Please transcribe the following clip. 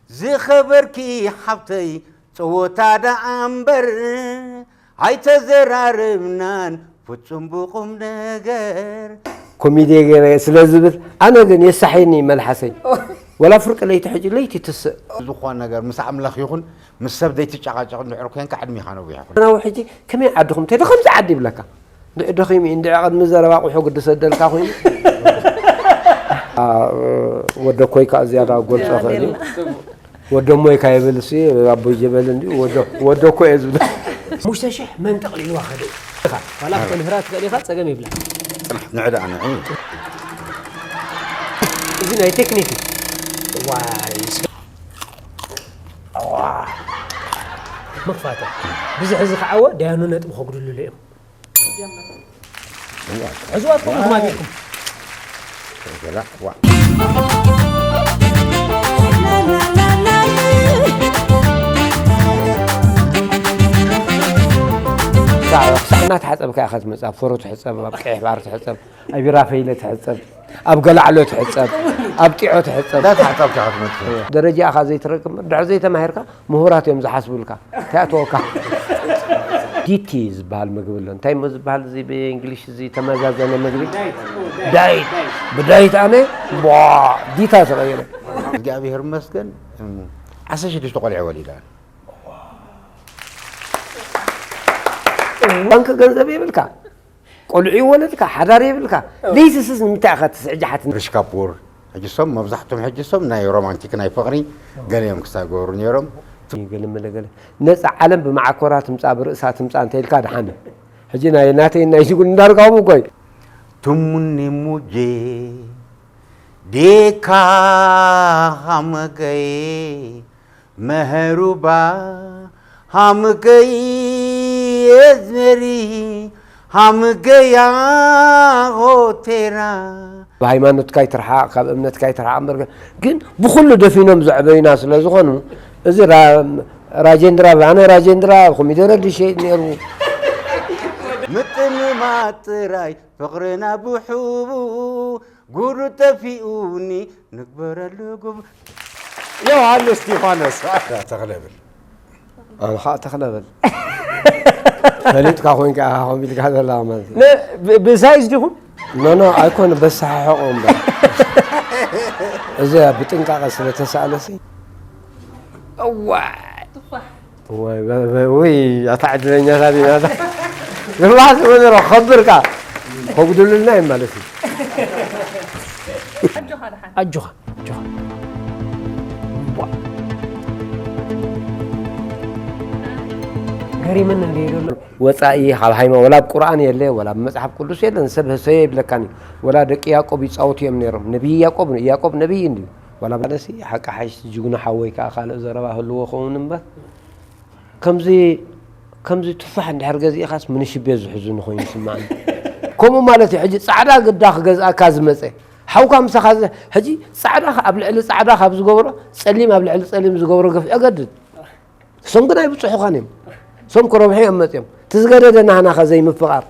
ዝኸበርኪ ሓብተይ፣ ጸወታ ደኣ እምበር ኣይተዘራረብናን ፍጹም ብቑም ነገር። ኮሚድየ ገይረ ስለ ዝብል፣ ኣነ ግን የሳሕየኒ መልሓሰይ። ወላ ፍርቂ ለይቲ ሕጂ ለይቲ ትስእ። ዝኾነ ነገር ምስ ኣምላኽ ይኹን ምስ ሰብ ዘይትጨቃጨቕ እንድሕር ኮንካ ዕድሜኻ ነዊሕ ይኹን። ናው ሕጂ ከመይ ዓድኹም? ተደ ከምዚ ዓዲ ይብለካ። እንድዒ ደኺሙ እዩ፣ እንድዒ ቅድሚ ዘረባ ቁሑ ግዲ ሰደልካ ኮይኑ። አ፣ ወደ ኮይ ከኣ ዝያዳ ጎልጾ ኽእል እዩ። ወደ ሞይ ካይብል ሲ ኣቦይ ጀበል እንዲ ወደ፣ ወደ ኮ እየ ዝብል። ሙሽተ ሽሕ መን ጠቕሊልዋ ኸደ? ኢኻ። ዋላ ክትምህራ ትኽእል ኢኻ፣ ጸገም የብላ። ጽናሕ፣ ንዕ ደኣ ንዕ። እዚ ናይ ቴክኒክ እዩ። ዋይ፣ እስከ-፣ ዋ። መኽፋተ። ብዝሕ እዚ ከዓወ፣ ደያኑ ነጥቢ ከጉድልሉ እዮም። ሕዝዋ ትኹም ኢኹም ኣቢልኩም። ገላ፣ ዋ። ሳዕ፣ ሳዕ እናተሓጸብካ ኢኻ ትመጽእ። ኣብ ፈሮ ትሕጸብ፣ ኣብ ቀይሕ ባሕሪ ትሕጸብ፣ ኣብ ቢራ ፈይለ ትሕጸብ፣ ኣብ ገላዕሎ ትሕጸብ፣ ኣብ ጢዖ ትሕጸብ። እንዳተሓጸብካ ኢኻ ትመጽእ። ደረጃኻ ዘይትረክብ፣ ድሕሪ ዘይተማሂርካ፣ ምሁራት እዮም ዝሓስቡልካ። እንታይ ኣተወካ? ዲቲ ዝበሃል ምግቢ ኣሎ። እንታይ እሞ ዝበሃል እዚ ብእንግሊሽ እዚ ተመዛዘነ ምግቢ? ዳይት። ዳይት። ብዳይት ኣነ፣ ቧ፣ ዲታ ተቐይረ። እግዚኣብሔር ይመስገን፣ እም፣ ዓሰርተ ሽዱሽተ ቆልዑ ወሊዳ። ባንክ ገንዘብ የብልካ፣ ቆልዑ ይወለድካ፣ ሓዳር የብልካ። ለይትስስ ንምንታይ ኢኻ ትስዕጃሓት? ሪሽ ካፑር፣ ሕጂ ሶም መብዛሕትኦም ሕጂ ሶም ናይ ሮማንቲክ ናይ ፍቕሪ ገለ እዮም ክሳብ ይገብሩ ነይሮም። ገለ መለ ገለ። ነጻ ዓለም ብመዓኮራ ትምጻእ፣ ብርእሳ ትምጻእ እንተ ኢልካ ደሓን። ሕጂ ናይ ናተይ ናይ ሽጉል እንዳርካቡ እኮ እዩ። ቱሙኒ ሙጄ ዴካ ሃመገይ መኸሩባ ሃምገይ የዝመሪ ሃምገያ ሆቴራ። ብሃይማኖትካ ይትርሓቕ፣ ካብ እምነትካ ይትርሓቕ እምበር ግን፣ ግን ብኹሉ ደፊኖም ዘዕበዩና ስለ ዝኾኑ፣ እዚ ራ-፣ ራጀንድራ፣ ኣነ ራጀንድራ ኮሚደረ ድሸይጥ ነይሩ። ምጥምማት ጥራይ ፍቕርና ብሕቡ ጉዱ ጠፊኡኒ ንግበረሉ ጉብ-፣ ዮሃንስ እስጢፋኖስ። ተኽለ ብል። ኣነ ኸዓ ተኽለ ብል። ፈሊጥካ ኮይንካ ኢኻ ከምኡ ኢልካ ዘለኻ ማለት እዩ። ነ-፣ ብ-፣ ብሳይዝ ዲኹም? ኖ፣ ኖ፣ ኣይኮነ፣ በሰሓሕቖ እምበር። እዚ ብጥንቃቐ ስለ ተሳእለሲ። እዋይ። ወይ፣ ወይ፣ ወይ፣ ኣታ ዕድለኛታት ኢና። ግርባስ ወደሮ ከብርካ ከጉድሉልና እዩ ማለት እዩ። ኣጆኻ፣ ኣጆኻ። እምቧ። ገሪመኒ እንደ ይደሎ። ወጻኢ ካብ ሃይማ-፣ ወላ ኣብ ቁርኣን የለ፣ ወላ ኣብ መጽሓፍ ቅዱስ የለን። ሰብ ህሰዮ ይብለካኒ። ወላ ደቂ ያዕቆብ ይጻወቱ እዮም ነይሮም። ነቢይ ያዕቆብ፣ ያዕቆብ ነቢይ እንድዩ። ወላ ባለሲ ሓቂ ሓይሽ ጅግና ሓወይ ከኣ ካልእ ዘረባ ህልዎ ኸውን እምበር። ከምዚ፣ ከምዚ ቱፋሕ እንድሕር ገዚእኻስ ምንሽቤ ዝሕዙኒ ኮይኑ ይስምዓኒ። ከምኡ ማለት እዩ። ሕጂ ጻዕዳ ግዳ ክገዝኣካ ዝመጸ ሓውካ ምሳኻ ዝ-፣ ሕጂ ጻዕዳ ኣብ ልዕሊ ጻዕዳ ካብ ዝገብሮ፣ ጸሊም ኣብ ልዕሊ ጸሊም ዝገብሮ ግፍዒ ገድድ። ሶም ግን ኣይብጽሑኻን እዮም። ሶም ክረብሑ እዮም መጽዮም። እቲ ዝገደደ ናህናኸ ዘይምፍቓር።